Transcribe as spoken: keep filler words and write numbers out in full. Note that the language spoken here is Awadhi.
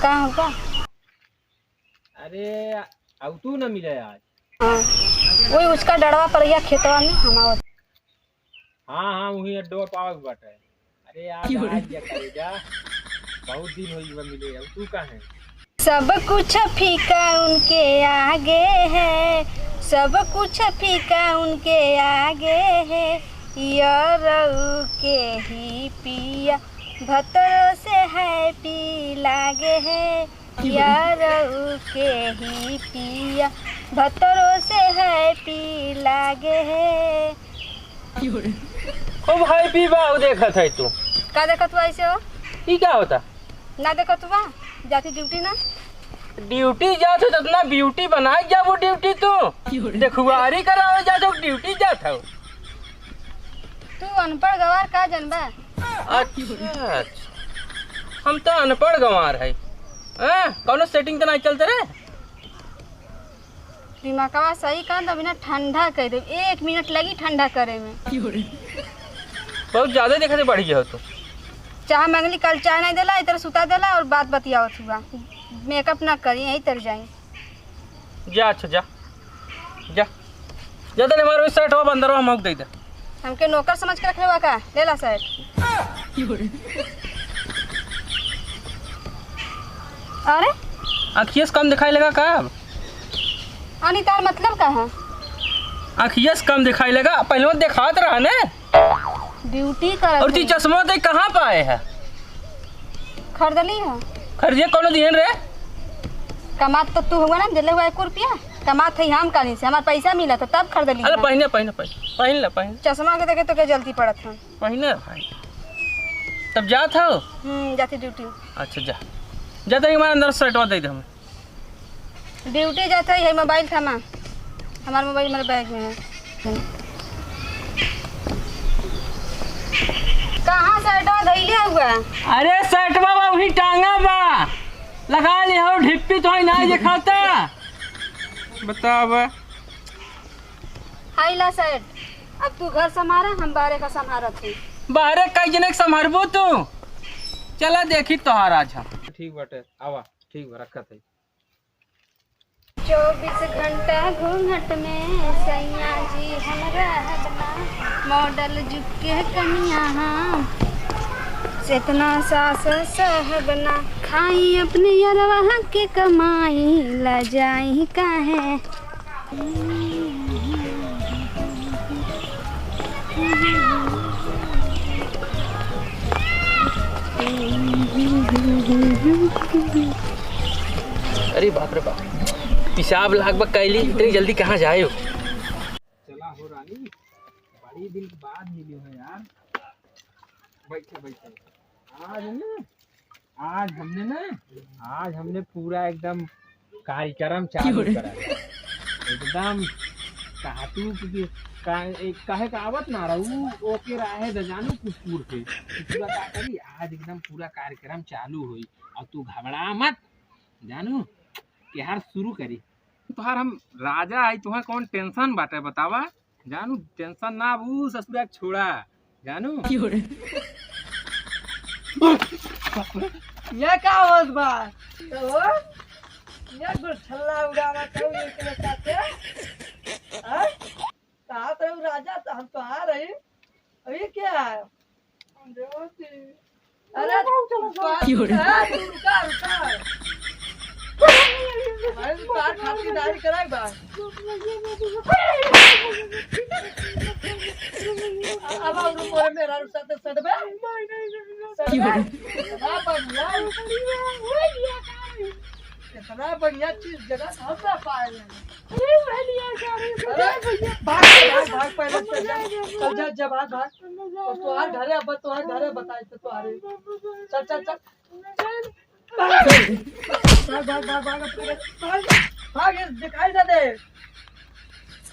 का होगा? अरे, अब तू न मिले आज। हाँ, वही उसका डड़वा पर गया खेतवा में, हम आवत। हाँ, हाँ, वही अड्डो पावक बाटे। अरे यार, क्यों रे? आज क्या करे जा? बहुत दिन हो गया मिले, अब तू कहाँ है? सब कुछ फीका उनके आगे है, सब कुछ फीका उनके आगे है। यारऊ के ही पिया भतरो से happy लागे है, यारऊ के ही पिया भतरो से happy लागे है। खूब happy बा, उ देखत है तू। का देखत हुआ ऐसे हो? ई का होता? ना देखत हुआ, जाती duty ना। Duty जात हो तो इतना beauty बना के जाबो duty तू। देखुआरी करावे जात हो, duty जात हो। तू अनपढ़ गवार का जनबा? अच्छा, अच्छा। हम तो अनपढ़ गवार है। हाँ, कौनो setting तो नहीं चलते रे? दिमागवा सही कर दो, बिना ठंडा कर दे, एक मिनट लगी ठंडा करे में। बहुत ज्यादा देखते बढ़ गया हो तू। चाह मंगली, कल चाय नहीं देला, इधर सुता देला और बात बतियावत हुआ। Makeup ना करी, यहीं तर जाई। जा, अच्छा, जा, जा, जा, तने हमारे shirt हो, अंदर हम दे दे। हमके नौकर समझ के रखले हुआ का? ले ला shirt। अरे, आँखिया से कम दिखाई लगा का? अनी, तार मतलब का है? आँखिया से कम दिखाई लगा, पहले वो दिखात रहा ने। Duty करत और ती है। चश्मा ते कहाँ पाए है? खरीदली है। खरीदिए कौनो दिहन रे? कमात तो तू हुआ ना, दिले हुआ एक रुपया। कमात है हम कानी से, हमार पैसा मिला तो तब खरीदली अरे है। पहने, पहने, पहने, पहन ले, पहन। चश्मा के देखे तो के जल्दी पड़त है। पहने भाई। तब जात हो? हम्म, जाती duty। अच्छा, जा। जा, तनी हमारे अंदर shirt दे दे हमें। Duty जात है, ये mobile थमा। हमार mobile हमारे bag में है। कहाँ shirt धइले हुआ? अरे shirt बा, वही टांगा बा। लगा ले हो ढिप्पी, तो ही ना दिखाता। बतावा। हाय ला shirt, अब तू घर संभारा, हम बाहरे का संभारत हई। बाहरे कई जने के संभारबू तू? चला देखी तोहार आज हम। ठीक बाटे, आवा, ठीक बा, रखत हई। चउबीस घंटा घूंघट में सैया जी हम रहब ना, model जुग के कनिया हम, सेतना सास सहब ना, खाई अपने यरवा के कमाई, लजाई काहे। अरे बाप रे बाप, पेशाब लाग बा कैली, इतनी जल्दी कहाँ जाए हो? चला हो रानी, बड़ी दिन के बाद मिली हो यार। बैठे बैठे। आज ना, आज हमने ना, आज हमने पूरा एकदम कार्यक्रम चालू करा है। एकदम काटू की का, एक कहे का आवत ना रहू, ओके रहे द जानू कुकुर के। तू पूरा का करी, आज एकदम पूरा कार्यक्रम चालू होई। और तू घबरा मत जानू, कि हर शुरू करी। तोहार हम राजा आई, तुहे कौन tension बाटे बतावा? जानू, tension ना बू, ससुरा के छोड़ा। जानू? क्यों रे? ये का होत बा? तो ये गुठल्ला उड़ावा तो ये के साथे? हाँ? कहाँ पर हूँ राजा? तो हम तो आ रहे। अभी क्या है? अरे, क्यों रे? रुका, रुका, रुका। भाई, तू कार खातिरदारी कराई बा। अब और मोरे मेहरारू साथे सटबे? सटबे? इतना बढ़िया, इतना बढ़िया चीज जगह हम ना पाए हैं। अरे, भाग, भाग, भाग, पहले चल जा। चल जा, जा, भाग, भाग। और तोहार घरे, अब तोहार घरे बताए थे तोहारे। चल, चल, चल। भाग, भाग, भाग, भाग, भाग, भाग, ये दिखाई दे दे।